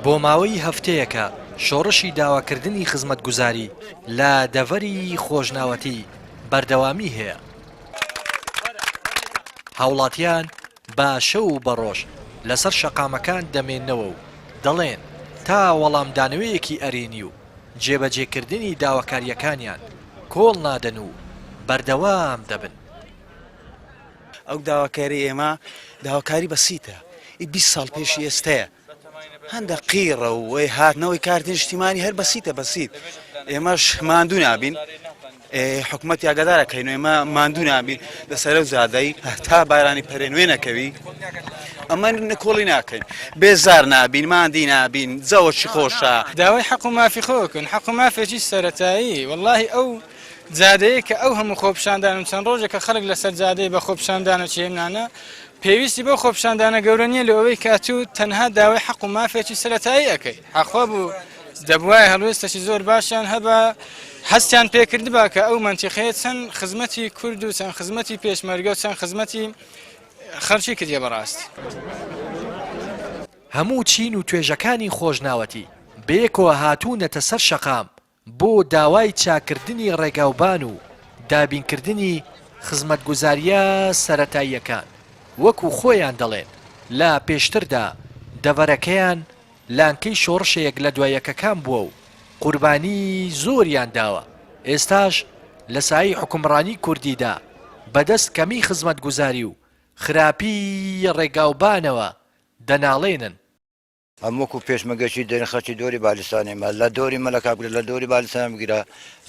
بۆ ماوەی هەفتەیەکە شۆڕشی داواکردنی خزمەتگوزاری لە دەڤەری خۆشناوەتی بەردەوامی هەیە. هاوڵاتیان بە شەو و بە ڕۆژ لەسەر شەقامەکان دەمێننەوە و دەڵێن، تا وەڵامدانەوەیەکی ئەرێنی و جێبەجێکردنی داواکارییەکانیان کۆڵ نادەن و بەردەوام دەبن. ئەو داواکاری ئێمە داواکاری بەسیتە ئی 20 ساڵ پێشی ئێستەیە هەندە قیڕە و وەی هاتنەوەی کارتی نیشتیمانی هەر بەسیتە بەسیت ئێمەش ماندوو نابین حکوومەت یاگەدارە کەین ئێمە ماندوو نابین لەسەر و زادەی تا بارانی پەرێ نوێ نەکەوی ئەمە نکۆڵی ناکەین بێزار نابین مادی نابین جەوەکی خۆشە داوای حەق و مافی خۆکن حەق و مافێکی سەتایی واللهی ئەو جادەیە کە ئەو هەموو خۆپیشاندان و چەند ڕۆژێکە خەڵک لەسەر جادەی بە خۆپیشاندان و چێمنانە پێویستی بەو خۆپیشاندانە گەورە نییە لە ئەوەی کە ئەتوو تەنها داوای حەق و مافێکی سەرەتایی ئەکەی حەخوا بوو دەبوایە هەڵوێستەکی زۆر باشیان هەبا هەستیان پێکردبا کە ئەو مەنتیقەیە چەند خزمەتی کورد و چەند خزمەتی پێشمەرگە و چەند خزمەتی خەڵکی کردیە بەڕاستی. هەموو چین و توێژەکانی خۆشناوەتی بەیەکەوە هاتوونەتە سەر شەقام بۆ داوای چاککردنی ڕێگاوبان و دابینکردنی خزمەتگوزارییە سەرەتاییەکان، وەکو خۆیان دەڵێن لە پێشتردا دەڤەرەکەیان لانکەی شۆڕشە یەک لە دوا یەکەکان بووە و قوربانیی زۆریان داوە، ئێستاش لە سایەی حوکمڕانی کوردیدا بەدەست کەمی خزمەتگوزاری و خراپیی ڕێگاوبانەوە دەناڵێنن. ئەم وەکو پێشمەگەچی دەرین خەڵکی دۆری بالیسانی مە لە دۆری مەلەکا بگرە لە دۆری بالیسان بگرە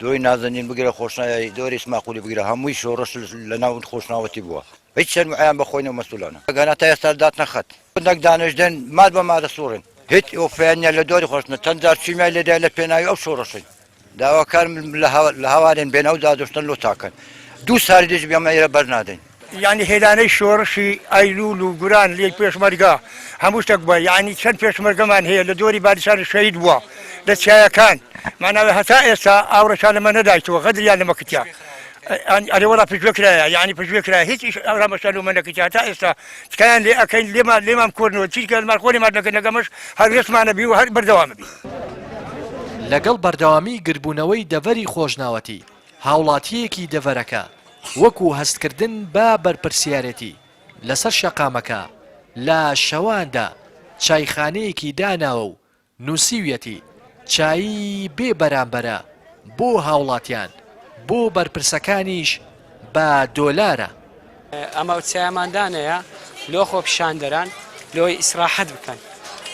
دۆری نازەنین بگرە خۆشناوی دۆری سماقولی بگرە هەمووی شۆڕش لە ناو خۆشناوەتی بووە هیچ شەرم و عەیان بە خۆی نەو مەسولانە گەنا تا ئێستا داتنە خەت نەک دانێش دێن مار بە مارە سوڕین هیچ ئۆفیان نیە لە دۆری خۆشنە چەند جار چیمیای لێدای لە پێناوی ئەو شۆڕشین داواکارم لە هەوارێن بێن ئەو دادۆشتە لۆ چاکەن دوو ساری دژ بێمە ئێرە بەر نادەین. یانی هێلانەی شۆڕشی ئەیلول و گوران لی پێشمەرگە هەموو شتێک بووە یانی چەند پێشمەرگەمان هەیە لە دۆری بالیسان شەهید بووە لە چیایەکان ماناوێ هەتا ئێستا ئاوڕەشان لەمە نەدایتەوە غەدریان لەمە کتیا ئەرێ وەڵا پشتگوێ کرایە یانی پشتگوێ کرایە هیچ ئیش ئاورامەشان لەمە نەکرد هەتا ئێستا تکایان لێ ئەکەین لێمان لێمان کۆرنەوە چیتکە لەمان خۆ لێمان دەکەن لەگەمەش هەر وێستمانە بی و هەر بەردەوامە بی. لەگەڵ بەردەوامی گردبوونەوەی دەڤەری خۆشناوەتی، هاوڵاتییەکی دەڤەرەکە وەکو هەستکردن بە بەرپرسیارێتی لەسەر شەقامەکە لە شەواندا چایخانەیەکی داناوە و نووسیویەتی، چایی بێ بەرامبەرە بۆ هاوڵاتیان، بۆ بەرپرسەکانیش بە دۆلارە. ئەمە ئەو چایەمان دانەیە لۆ خۆپیشاندەران لۆی ئیسراحەت بکەن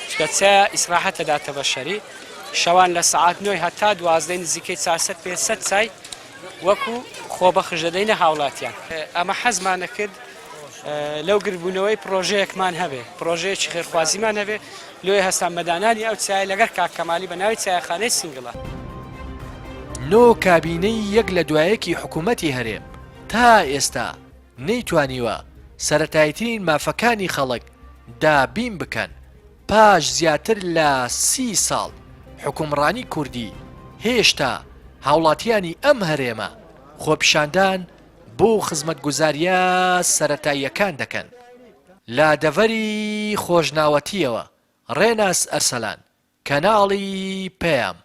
چکە چایە ئیسراحەت دەداتە بەشەری شەوان لە سەعات نۆی هەتا دوازدەی نزیکەی 400 500 چای وەکو خۆبەخش دەدەینە هاوڵاتیان ئەمە حەزمانە کرد لەو گربوونەوەی پرۆژەیەکمان هەبێ پرۆژەیەکی خێرخوازیمان هەبێ لۆیە هەستان بە دانانی ئەو چایە لەگەر کاک کەمالی بە ناوی چایەخانەی سینگڵە. نۆ کابینەی یەک لە دوایەکی حکوومەتی هەرێم تا ئێستا نەیتوانیوە سەرەتاییترین مافەکانی خەڵک دابین بکەن، پاش زیاتر لە سی ساڵ حوکمڕانی کوردی هێشتا هاوڵاتیانی ئەم هەرێمە خۆپیشاندان بۆ خزمەتگوزارییە سەرەتاییەکان دەکەن. لە دەڤەری خۆشناوەتییەوە ڕێناس ئەرسەلان، کەناڵی پەیام.